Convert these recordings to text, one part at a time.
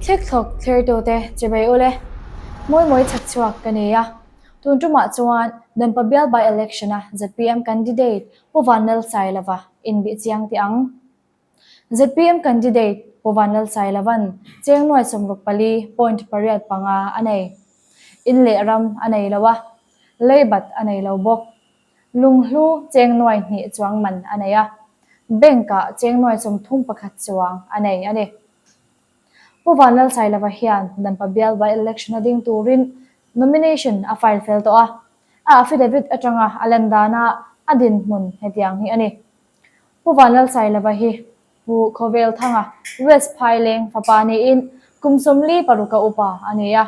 Thlikthlawk thlirtute chibai ule, Mawimawi chhak chhuak ka ni a. Tun tumah chuan Dampa bial by election-a zpm candidate Pu Vanlalsailova inbih chiang teh ang. Zpm candidate Pu Vanlalsailova'n cheng nuai 64 point pariat panga a nei. In leh ram a nei lo a, leibat a nei lo bawk. Lunghlu cheng nuai hnih chuang man a nei a, bank-ah cheng nuai 31 chuang a nei a ni. Pu Vanlalsailova hian Dampa bial by election a ding turin nomination a file fel tawh a, a affidavit atanga a lan dana a dinhmun hetiang hi a ni. Pu Vanlalsailova hi Pu Khawvelthanga West Phaileng fapa niin kum 46 a upa a ni a,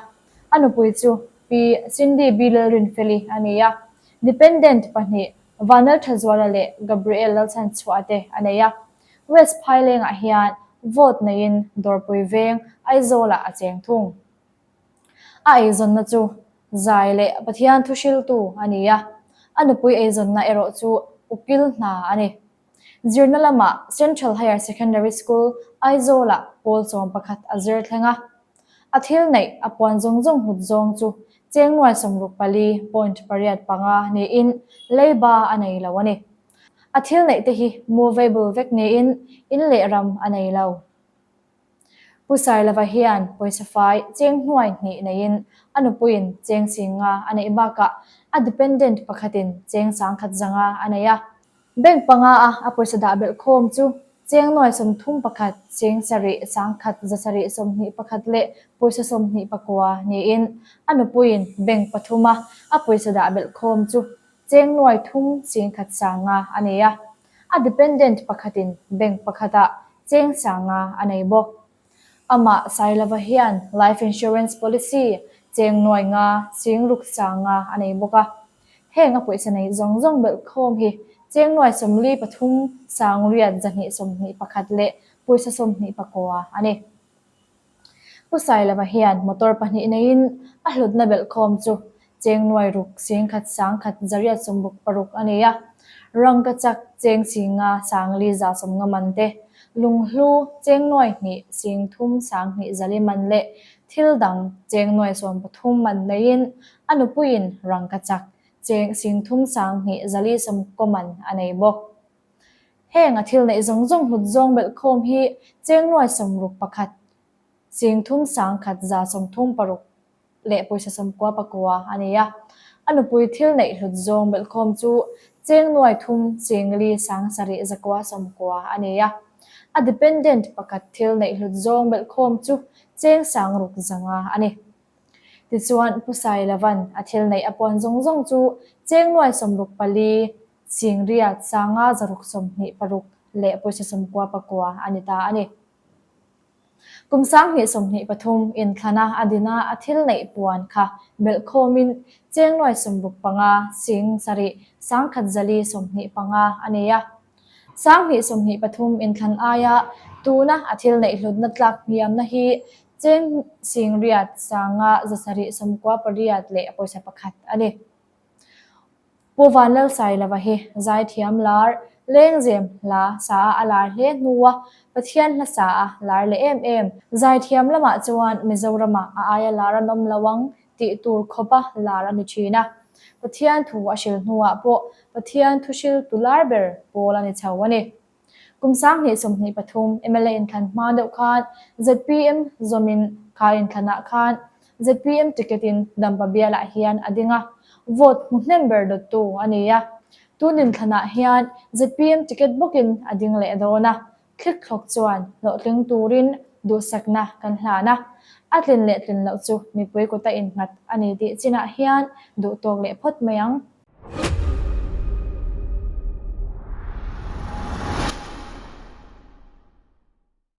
a nupui chu Pi Cindy B Lalrinfeli a ni a, dependent pahnih Vanlalthazuala leh Gabriel Lalchhanchhuah te a nei a. West Phailengah hian vote neiin Dawrpui veng Aizawlah a cheng thung. A eizawnna chu zai leh Pathian thuhriltu a ni a, a nupui eizawnna erawh chu ukil hna a ni. Zirna lamah Central Higher Secondary School, Aizawlah pawl 11 a zir thleng a. A thil neih a puan zawng zawng hlut zawng chu cheng nuai 64 point pariat panga niin leiba a nei lo a ni. A thil neih te hi movable vek niin in leh ram a nei lo. Pu Sailova hian pawisa fai cheng hnuai hnih neiin a nupuiin cheng singa a neih bakah a dependent pakhatin cheng sangkhat zanga a nei a. Bank panga a a pawisa dah belh khawm chu cheng nuai 31 cheng sarih sangkhat zasarih 21 leh pawisa 29 niin a nupuiin bank pathuma a pawisa dah belh khawm chu cheng nuai thum singkhat sanga a nei a. A dependent pakhatin bank pakhatah cheng sanga a nei bawk. Amah Sailova hian life insurance policy cheng nuai nga sing ruk sanga a nei bawk a. Heng a pawisa nei zawng zawng belh khawm hi cheng nuai 43 sang riat 221 leh pawisa 29 a ni. Pu Sailova hian motor pahnih neiin a hlutna belh khawm chu cheng nuai ruk singkhat sangkhat zariat sawmruk paruk a ni a. Rangkachak cheng singa sangli za sawmnga man te, lunghlu cheng nuai hnih sing thum sanghnih zali man leh thil dang cheng nuai 13 man neiin a nupuiin rangkachak cheng sing thum sanghnih zali sawmkaw man a nei bawk. Heng a thil neih zawng zawng hlut zawng belh khawm hi cheng nuai 61 sing thum sangkhat za 36 leh pawisa 99 a ni a. A nupui thil neih hlut zawng belh khawm chu cheng nuai thum cheng li sang sarih zakua 90 a ni a. A dependent pakhat thil neih hlut zawng belh khawm chu cheng sang ruk zanga a ni. Tichuan Pu Sailova'n a thil neih a puan zawng zawng chu cheng nuai 64 ching riat sanga zaruk 26 leh pawisa 99 a ni ta a ni. Kum 2023 inthlana a dina a thil neih puan kha belh khawmin cheng nuai 65 sing sarih sangkhat zali 25 a ni a. 2023 inthlan aia tuna a thil neih hlutna tlak hniamna hi cheng sing riat sanga zasarih 98 leh pawisa pakhat a ni. Pu Vanlalsailova hi zaithiam lar lengzem hla sa a a lar hle hnua Pathian hla sa a lar leh em em. Zaithiam lamah chuan Mizoramah a aia lar an awm lo ang tih tur khawpa lar a ni thin a. Pathian thu a hril hnuah pawh Pathian thu hriltu lar ber pawl a ni chho a ni. Kum 2023 mla inthlan hma deuh khan zpm zawmin kha inthlanah khan zpm ticket in Dampa bialah hian a ding a, vote hmu hnem ber dawttu a ni a. Tun inthlanah hian zpm ticket bawkin a ding leh dawn a, thlikthlawk chuan hlawhtling turin duhsakna kan hlan a, a tlin leh tlin loh chu mipui kuta innghat a ni tih chinah hian duhtawk leh phawt mai ang.